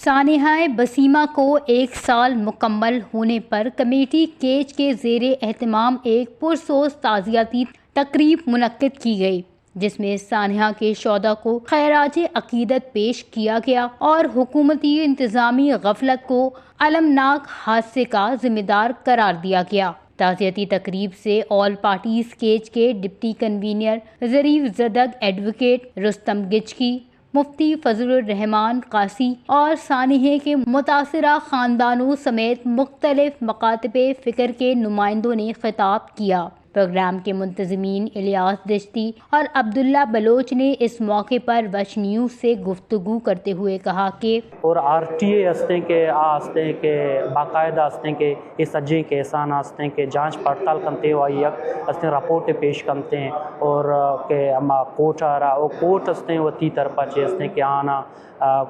سانحہ بسیمہ کو ایک سال مکمل ہونے پر کمیٹی کیچ کے زیر اہتمام ایک پرسوز تعزیتی تقریب منعقد کی گئی، جس میں سانحہ کے شہدا کو خراج عقیدت پیش کیا گیا اور حکومتی انتظامی غفلت کو المناک حادثے کا ذمہ دار قرار دیا گیا۔ تعزیتی تقریب سے آل پارٹیز کیچ کے ڈپٹی کنوینر ظریف زدگ، ایڈووکیٹ رستم گچکی، مفتی فضل الرحمان قاسی اور سانحے کے متاثرہ خاندانوں سمیت مختلف مکاتب فکر کے نمائندوں نے خطاب کیا۔ پروگرام کے منتظمین الیاس دشتی اور عبداللہ بلوچ نے اس موقع پر وش نیوز سے گفتگو کرتے ہوئے کہا کہ اور آر ٹی اے ہستیں کہ آ ہستیں کہ باقاعدہ ہستیں کہ اے سجیں کیسان ہستیں کہ جانچ پڑتال کنتے و آئی یک ہستیں رپورٹ پیش کنتے اور کہ ہما کورٹ آ را او کورٹ ہستیں وتی طرفا چے ہستیں کہ آنا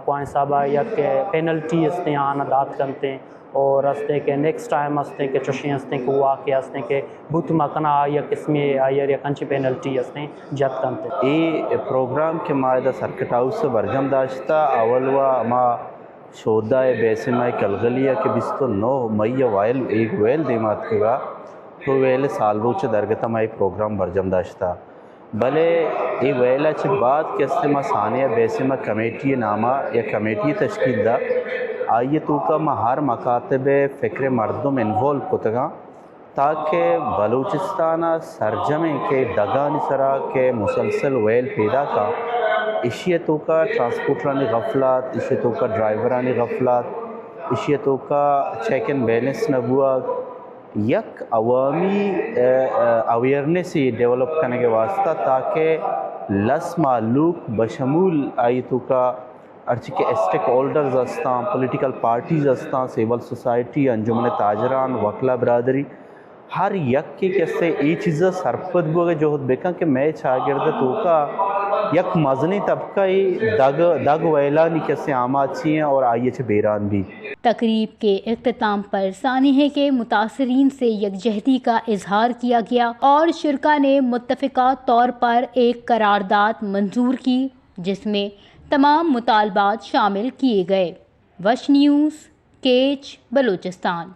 کوائن صاحبا یک پینلٹی ہستیں آنا دات کنتے اور ہستیں کہ نیکسٹ ٹائم ہستیں کہ چوشیں ہستیں کہ واقعہ ہستیں کہ بوت مکنا آئی یک قسمی آئی یک انچی پینلٹی ہستیں جت کنتے۔ اے پروگرام کہ ما ادا سرکٹ ہاؤس برجم داشتا اول و ہما شہدائے بیسمہ کلغلی ء کہ بیست و نو مئی ء وائل ایک ویل دیما اتکگا، تو ویل سال روچ درگت ء ما اے پروگرام برجم داشتا۔ بلے اے ویل ء چہ بعد کہ استیں ما سانحہ بیسمہ کمیٹی ء نام ء یک کمیٹی تشکیل دا، آئی ء توکا ما ہر مکاتب ء فکر مردم انوالو کتگاں۔ تاکہ بلوچستان ء سرجمیں کہ دگانی سرا کہ مسلسل ویل پیداک ء، ایشی ء توکا ٹرانسپورٹرانی غفلت، ایشی ء توکا ڈرائیورانی غفلت، ایشی ء توکا چیک اینڈ بیلنس نہ بوگ، یک عوامی، ا، ا، اویئرنس ڈیولپ کنگ ء واسطہ تاکہ لس مہلوک بشمول آئی توکا ہرچی کہ اسٹیک ہولڈرز ہستاں، پولیٹیکل پارٹیز ہستاں، سول سوسائٹی، انجمن تاجران، وکلا برادری، ہر یکے کہ استے اے چیزا سرپد بوگ ء جہد بکن کہ مئے چاگرد ء توکا یک مزنیں طبقہ ء دگ، دگ ویلانی کہ استے آماچی ہیں اور آئی ء چہ بیران بی۔ تقریب کے اختتام پر سانحے کے متاثرین سے یکجہتی کا اظہار کیا گیا اور شرکا نے متفقہ طور پر ایک قرارداد منظور کی، جس میں تمام مطالبات شامل کیے گئے۔ وش نیوز، کیچ، بلوچستان۔